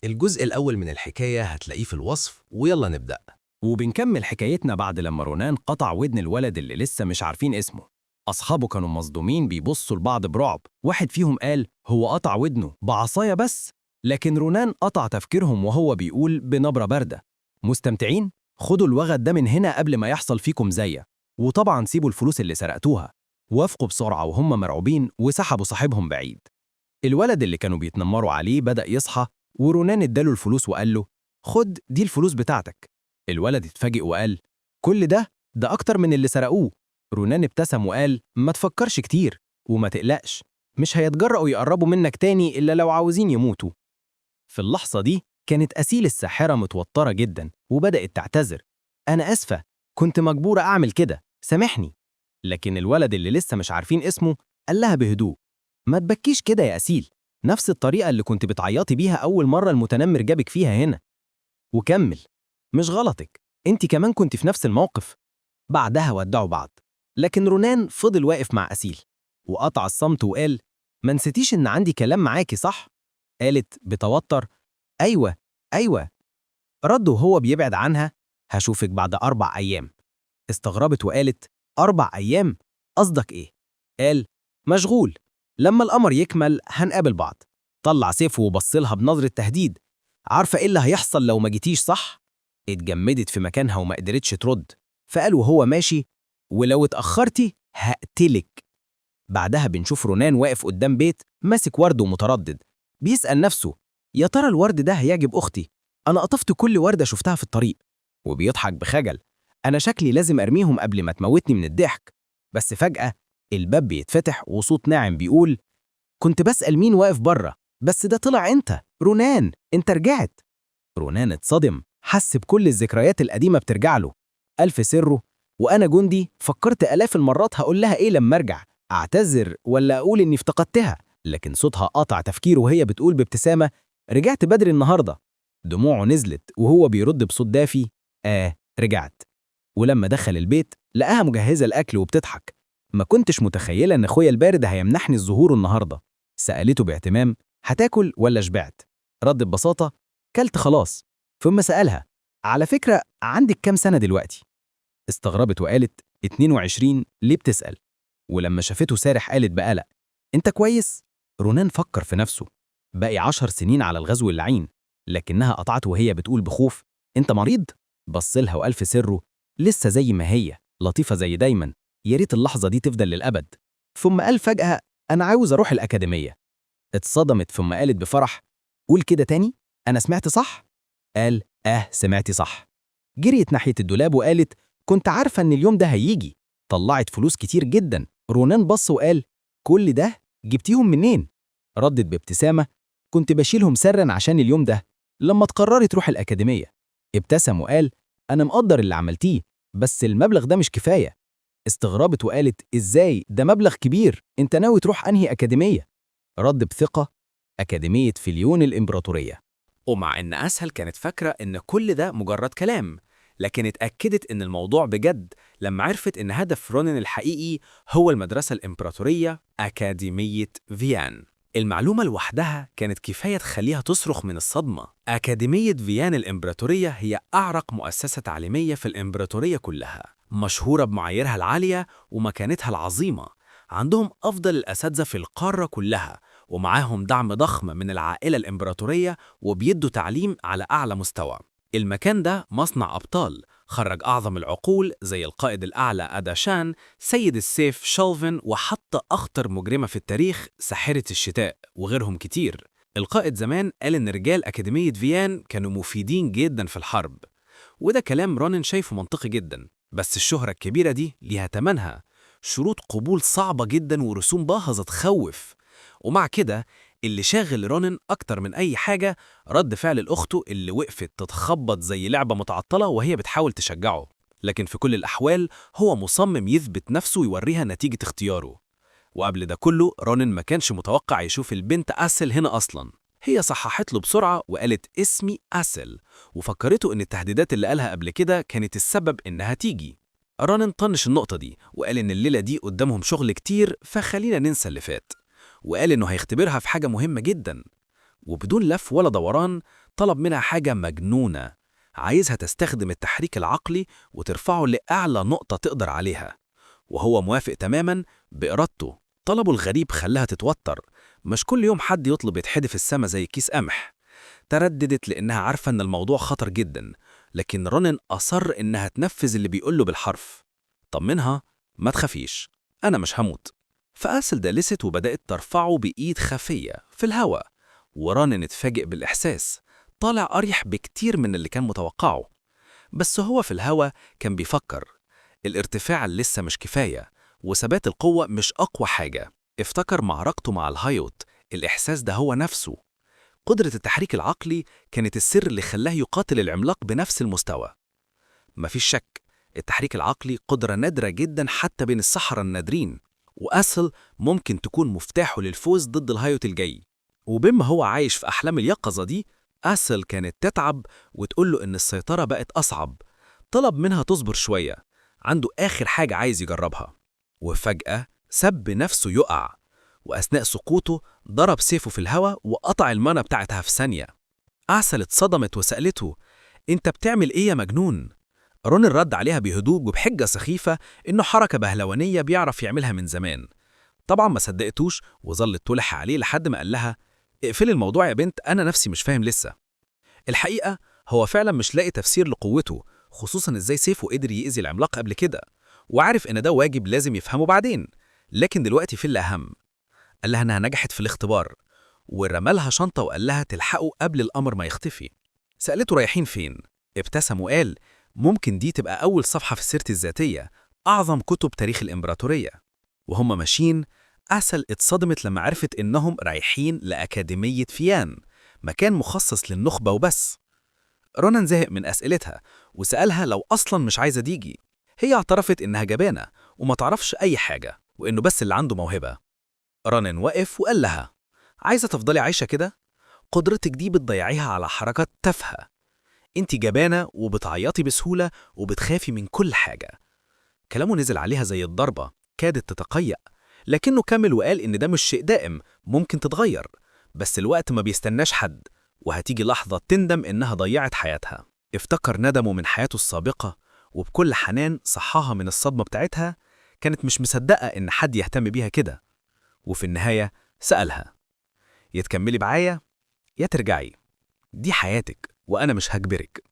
الجزء الأول من الحكاية هتلاقيه في الوصف، ويلا نبدأ. وبنكمل حكايتنا بعد لما رونان قطع ودن الولد اللي لسه مش عارفين اسمه. أصحابه كانوا مصدومين بيبصوا لبعض برعب. واحد فيهم قال هو قطع ودنه بعصاية بس، لكن رونان قطع تفكيرهم وهو بيقول بنبرة باردة: مستمتعين؟ خدوا الوغد ده من هنا قبل ما يحصل فيكم زيه، وطبعا سيبوا الفلوس اللي سرقتوها. وافقوا بسرعة وهم مرعوبين وسحبوا صاحبهم بعيد. الولد اللي كانوا بيتنمروا عليه بدأ يصحى، ورونان اداله الفلوس وقال له: خد دي الفلوس بتاعتك. الولد اتفاجئ وقال: كل ده؟ ده أكتر من اللي سرقوه. رونان ابتسم وقال: ما تفكرش كتير وما تقلقش، مش هيتجرأوا يقربوا منك تاني إلا لو عاوزين يموتوا. في اللحظة دي كانت أسيل الساحرة متوترة جدا وبدأت تعتذر: أنا آسفة، كنت مجبورة أعمل كده، سامحني. لكن الولد اللي لسه مش عارفين اسمه قال لها بهدوء: ما تبكيش كده يا أسيل، نفس الطريقة اللي كنت بتعيطي بيها أول مرة المتنمر جابك فيها هنا. وكمل: مش غلطك، انت كمان كنت في نفس الموقف. بعدها ودعوا بعض، لكن رونان فضل واقف مع أسيل وقطع الصمت وقال: ما نسيتيش إن عندي كلام معاكي صح؟ قالت بتوتر: أيوة أيوة. رد وهو بيبعد عنها: هشوفك بعد 4 أيام. استغربت وقالت: 4 أيام؟ قصدك إيه؟ قال: مشغول، لما القمر يكمل هنقابل بعض. طلع سيفه وبصلها بنظرة تهديد: عارفة إيه اللي هيحصل لو ما جيتيش صح؟ اتجمدت في مكانها وما قدرتش ترد، فقال وهو ماشي: ولو اتأخرتي هقتلك. بعدها بنشوف رونان واقف قدام بيت ماسك ورد ومتردد، بيسأل نفسه: يا ترى الورد ده هيعجب أختي؟ أنا قطفت كل وردة شفتها في الطريق. وبيضحك بخجل: أنا شكلي لازم أرميهم قبل ما تموتني من الضحك. بس فجأة الباب بيتفتح وصوت ناعم بيقول: كنت بسأل مين واقف بره، بس ده طلع أنت رونان، أنت رجعت. رونان اتصدم، حس بكل الذكريات القديمة بترجع له. قال في سره: وأنا جندي فكرت آلاف المرات هقول لها إيه لما أرجع، أعتذر ولا أقول إني افتقدتها. لكن صوتها قطع تفكيره وهي بتقول بابتسامة: رجعت بدري النهاردة. دموعه نزلت وهو بيرد بصوت دافي: آه رجعت. ولما دخل البيت لقاها مجهزة الأكل وبتضحك: ما كنتش متخيلة إن أخويا البارد هيمنحني الزهور النهاردة. سألته باهتمام: هتاكل ولا شبعت؟ رد ببساطة: كلت خلاص. ثم سألها: على فكرة عندك كام سنة دلوقتي؟ استغربت وقالت: 22، ليه بتسأل؟ ولما شافته سارح قالت بقلق: انت كويس؟ رونان فكر في نفسه، باقي 10 سنين على الغزو اللعين. لكنها قطعته وهي بتقول بخوف: انت مريض؟ بص لها وقال في سره: لسه زي ما هي، لطيفة زي دايما، يا ريت اللحظة دي تفضل للأبد. ثم قال فجأة: أنا عاوز أروح الأكاديمية. اتصدمت ثم قالت بفرح: قول كده تاني، أنا سمعت صح؟ قال: آه سمعتي صح. جريت ناحية الدولاب وقالت: كنت عارفة إن اليوم ده هيجي. طلعت فلوس كتير جدا. رونان بص وقال: كل ده جبتيهم منين؟ ردت بابتسامة: كنت بشيلهم سرا عشان اليوم ده لما تقرري تروح الأكاديمية. ابتسم وقال: أنا مقدر اللي عملتيه، بس المبلغ ده مش كفاية. استغربت وقالت: إزاي؟ ده مبلغ كبير، أنت ناوي تروح أنهي أكاديمية؟ رد بثقة: أكاديمية فيليون الإمبراطورية. ومع إن أسهل كانت فاكرة إن كل ده مجرد كلام، لكن اتأكدت إن الموضوع بجد لما عرفت إن هدف رونان الحقيقي هو المدرسة الإمبراطورية أكاديمية فيان. المعلومة لوحدها كانت كفاية تخليها تصرخ من الصدمة. أكاديمية فيان الإمبراطورية هي أعرق مؤسسة تعليمية في الإمبراطورية كلها، مشهورة بمعاييرها العالية ومكانتها العظيمة. عندهم أفضل الأساتذة في القارة كلها، ومعاهم دعم ضخم من العائلة الإمبراطورية، وبيدوا تعليم على أعلى مستوى. المكان ده مصنع أبطال، خرج أعظم العقول زي القائد الأعلى أداشان، سيد السيف شالفن، وحتى أخطر مجرمة في التاريخ ساحرة الشتاء، وغيرهم كتير. القائد زمان قال إن رجال أكاديمية فيان كانوا مفيدين جدا في الحرب، وده كلام رونن شايفه منطقي جدا. بس الشهرة الكبيرة دي ليها تمنها، شروط قبول صعبة جدا ورسوم باهظة تخوف. ومع كده اللي شاغل رونن أكتر من أي حاجة رد فعل الأخته اللي وقفت تتخبط زي لعبة متعطلة وهي بتحاول تشجعه. لكن في كل الأحوال هو مصمم يثبت نفسه ويوريها نتيجة اختياره. وقبل ده كله رونن ما كانش متوقع يشوف البنت أسل هنا أصلا. هي صححت له بسرعة وقالت اسمي أسل، وفكرته إن التهديدات اللي قالها قبل كده كانت السبب إنها تيجي. رونن طنش النقطة دي وقال إن الليلة دي قدامهم شغل كتير، فخلينا ننسى اللي فات. وقال إنه هيختبرها في حاجة مهمة جدا. وبدون لف ولا دوران طلب منها حاجة مجنونة، عايزها تستخدم التحريك العقلي وترفعه لأعلى نقطة تقدر عليها، وهو موافق تماماً بإرادته. طلبه الغريب خلاها تتوتر، مش كل يوم حد يطلب يتحدف السما زي كيس قمح. ترددت لأنها عارفة إن الموضوع خطر جدا، لكن رونن أصر إنها تنفذ اللي بيقوله بالحرف. طمنها، ما تخافيش، أنا مش هموت. فأسل دلست وبدأت ترفعه بإيد خفية في الهواء، ورونن اتفاجئ بالإحساس، طالع أريح بكتير من اللي كان متوقعه. بس هو في الهواء كان بيفكر، الارتفاع لسه مش كفاية، وثبات القوة مش أقوى حاجة. افتكر معركته مع الهايوت، الإحساس ده هو نفسه. قدرة التحريك العقلي كانت السر اللي خلاه يقاتل العملاق بنفس المستوى. مفيش شك، التحريك العقلي قدرة نادرة جدا حتى بين السحرة النادرين، وأسل ممكن تكون مفتاحه للفوز ضد الهايوت الجاي. وبما هو عايش في أحلام اليقظة دي، أسل كانت تتعب وتقول له إن السيطرة بقت أصعب. طلب منها تصبر شوية، عنده آخر حاجة عايز يجربها. وفجأة سب نفسه يقع، وأثناء سقوطه ضرب سيفه في الهواء وقطع المانة بتاعتها في ثانية. أعسل اتصدمت وسألته، أنت بتعمل إيه يا مجنون؟ رونن رد عليها بهدوء وبحجة سخيفة إنه حركة بهلوانية بيعرف يعملها من زمان. طبعا ما صدقتوش وظلت تلح عليه لحد ما قال لها، اقفلي الموضوع يا بنت، أنا نفسي مش فاهم لسه. الحقيقة هو فعلا مش لاقي تفسير لقوته، خصوصا إزاي سيفه قدر يأذي العملاق قبل كده، وعارف إن ده واجب لازم يفهمه بعدين، لكن دلوقتي في الأهم. قال لها إنها نجحت في الاختبار، ورمالها شنطة وقال لها تلحقه قبل القمر ما يختفي. سألته رايحين فين؟ ابتسم وقال ممكن دي تبقى أول صفحة في سيرتي الذاتية، أعظم كتب تاريخ الإمبراطورية. وهم ماشيين، أسل اتصدمت لما عرفت إنهم رايحين لأكاديمية فيان، مكان مخصص للنخبة وبس. رونان زهق من أسئلتها وسألها لو أصلاً مش عايزة تيجي. هي اعترفت إنها جبانة وما تعرفش أي حاجة، وإنه بس اللي عنده موهبة. رونان وقف وقال لها، عايزة تفضلي عايشة كده؟ قدرتك دي بتضيعيها على حركات تافهة. انت جبانة وبتعيطي بسهولة وبتخافي من كل حاجة. كلامه نزل عليها زي الضربة، كادت تتقيأ، لكنه كمل وقال إن ده مش شيء دائم، ممكن تتغير، بس الوقت ما بيستناش حد، وهتيجي لحظة تندم إنها ضيعت حياتها. افتكر ندمه من حياته السابقة، وبكل حنان صحاها من الصدمة بتاعتها. كانت مش مصدقة إن حد يهتم بيها كده. وفي النهاية سألها، يا تكملي معايا يا ترجعي، دي حياتك وأنا مش هجبرك.